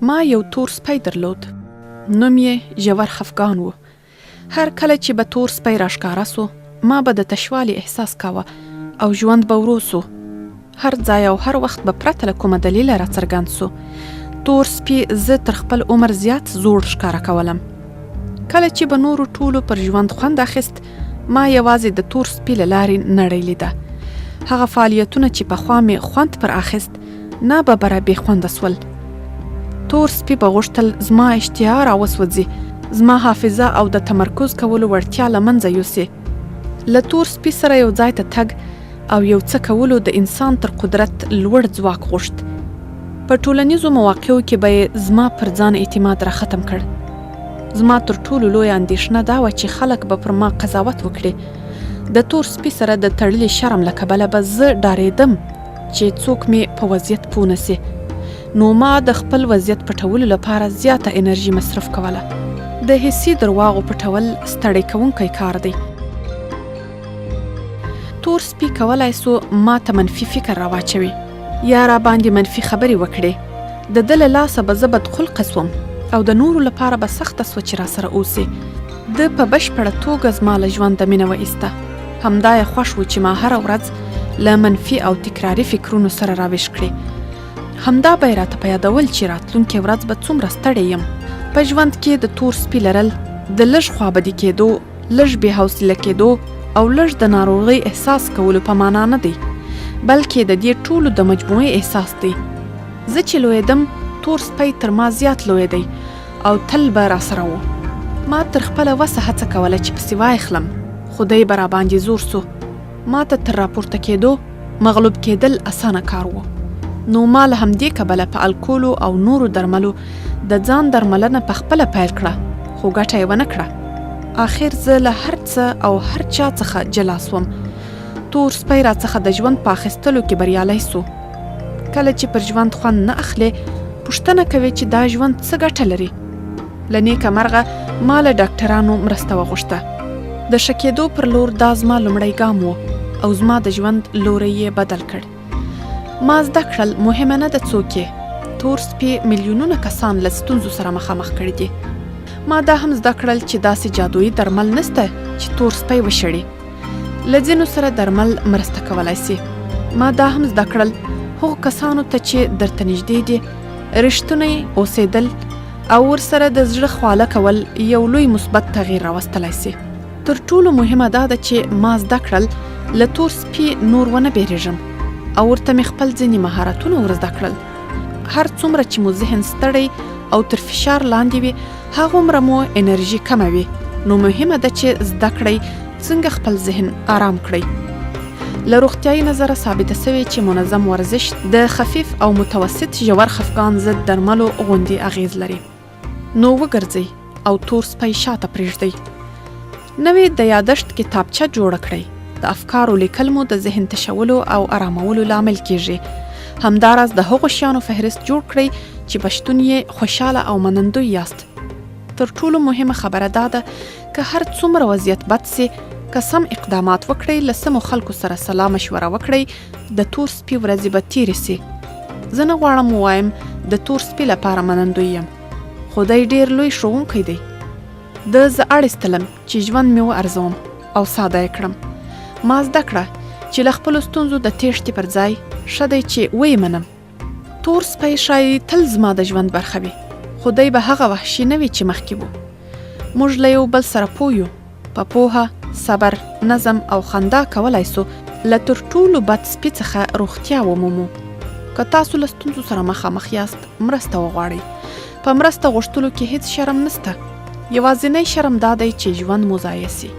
ما یو تور سپی درلود. نوم یې ژور خفګان و. هر کله چې به تور سپی راښکاره سو، ما به د تشوالي احساس کاوه او ژوند به ورو سو. هر ځای او هر وخت به پرته له کومه دلیله راڅرګند سو. تور سپي زه تر خپل عمر زیات زوړ ښکاره کولم. کله چې به نورو ټولو پر ژوند خوند اخیست، ما یوازې د تور سپي له لارې نړۍ لیده. هغه فعالیتونه چې پخوا مې خوند پر اخیست، ناببره بې خونده سول. تور سپي به غوښتل زما اشتها راوسوځي، زما حافظه او د تمرکز کولو وړتیا له منځه یوسي. له تور سپي سره یو ځای ته تګ او یو څه کولو د انسان تر قدرت لوړ ځواک غوښت. په ټولنیزو مواقعو کې به یې زما پر ځان اعتماد را ختم کړ. زما تر ټولو لویه اندېښنه دا وه چې خلک به پر ما قضاوت وکړي. د تور سپي سره د تړلي شرم له کبله به زه ډارېدم چې څوک مې په وضعیت پوه نه سي. نو ما د خپل وضعیت پټولو لپاره زیاته انرژي مصرف کوله. د حسي درواغو پټول ستړی کوونکی کار دی. تور سپي کولای سو ما ته منفي فکر راواچوي یا راباندې منفي خبرې وکړي. د ده له لاسه به زه بدخلقه سوم او د نورو لپاره به سخته سوه چې راسره اوسي. ده په بشپړه توګه زما له ژونده مینه وایسته. همدا یې خوښ و چې ما هره ورځ له منفي او تکراري فکرونو سره راویښ کړي. همدا به یې راته په یادول چې راتلونکې ورځ به څومره ستړې یم. په ژوند کې د تور سپي لرل د لږ خوابدي کېدو، لږ بې حوصله کېدو او لږ د ناروغۍ احساس کولو په معنا نه دی، بلکې د دې ټولو د مجموعې احساس دی. زه چې لویېدم، تور سپی تر ما زیات لویېدی او تل به راسره و. ما تر خپله وسه هڅه کوله چې پسې وایخلم، خو دی به راباندې زور سو. ما ته تر راپورته کېدو مغلوب کېدل اسانه کار و. نو ما له همدې کبله په الکولو او نورو درملو د ځان درملنه په خپله پیل کړه، خو ګټه یې ونه کړه. اخر زه له هر څه او هر چا څخه جلا سوم. تور سپی راڅخه د ژوند په اخیستلو کې بریالی سو. کله چې پر ژوند خوند نه اخلې، پوښتنه کوې چې دا ژوند څه ګټه لري؟ له نیکه مرغه ما له ډاکټرانو مرسته وغوښته. د ښه کېدو پر لور دا زما لومړی ګام و او زما د ژوند لوری یې بدل کړ. ما زده کړل مهمه نه ده څوک یې، تور سپي میلیونونه کسان له ستونزو سره مخامخ کړي دي. ما دا هم زده کړل چې داسې جادويي درمل نشته چې تور سپی وشړي. له ځینو سره درمل مرسته کولای سي. ما دا هم زده کړل هغو کسانو ته چې درته نږدې دي رښتونی اوسېدل او ورسره د زړه خواله کول یو لوی مثبت تغییر راوستلای سي. تر ټولو مهمه دا ده چې ما زده کړل له تور سپي نور ونه بیریږم او ورته مې خپل ځینې مهارتونه ور زده کړل. هر څومره چې مو ذهن ستړی او تر فشار لاندې وي هغومره مو انرژي کمه وي، نو مهمه ده چې زده کړئ څنګه خپل ذهن آرام کړئ. له روغتیايي نظره ثابته شوې چې منظم ورزش د خفیف او متوسط ژور خفګان ضد درملو غوندې اغېز لري. نو وګرځئ او تور سپی شاته پرېږدئ. نوې د یادښت کتابچه جوړه کړئ. د افکارو لیکل مو د ذهن تشولو او ارامولو لامل کیږي. همداراز د هغو شیانو فهرست جوړ کړئ چې په شتون یې خوشاله او منندوی یاست. تر ټولو مهمه خبره دا ده که هر څومره وضعیت بد سي، که سم اقدامات وکړئ، له سمو خلکو سره سلا مشوره وکړئ، د تور سپي ورځې به تیرې سي. زه نه غواړم ووایم د تور سپي لپاره منندوی یم، خو دی ډیر لوی ښوونکی دی. ده زه اړ ایستلم چې ژوند مې و ارزوم او ساده یې کړم. ما زده کړه چې له خپلو ستونزو د تېښتې پر ځای ښه دی چې ویې منم. تور سپی ښایي تل زما د ژوند برخه وي، خو دی به هغه وحشي نه وي چې مخکې و. موږ له یو بل سره پوه یو. په پوهه، صبر، نظم او خندا کولای سو له تر ټولو بد سپي څخه روغتیا ومومو. که تاسو له ستونزو سره مخامخ یاست، مرسته وغواړئ. په مرسته غوښتلو کې هیڅ شرم نشته. یوازینی شرم دا دی چې ژوند مو ضایع سي.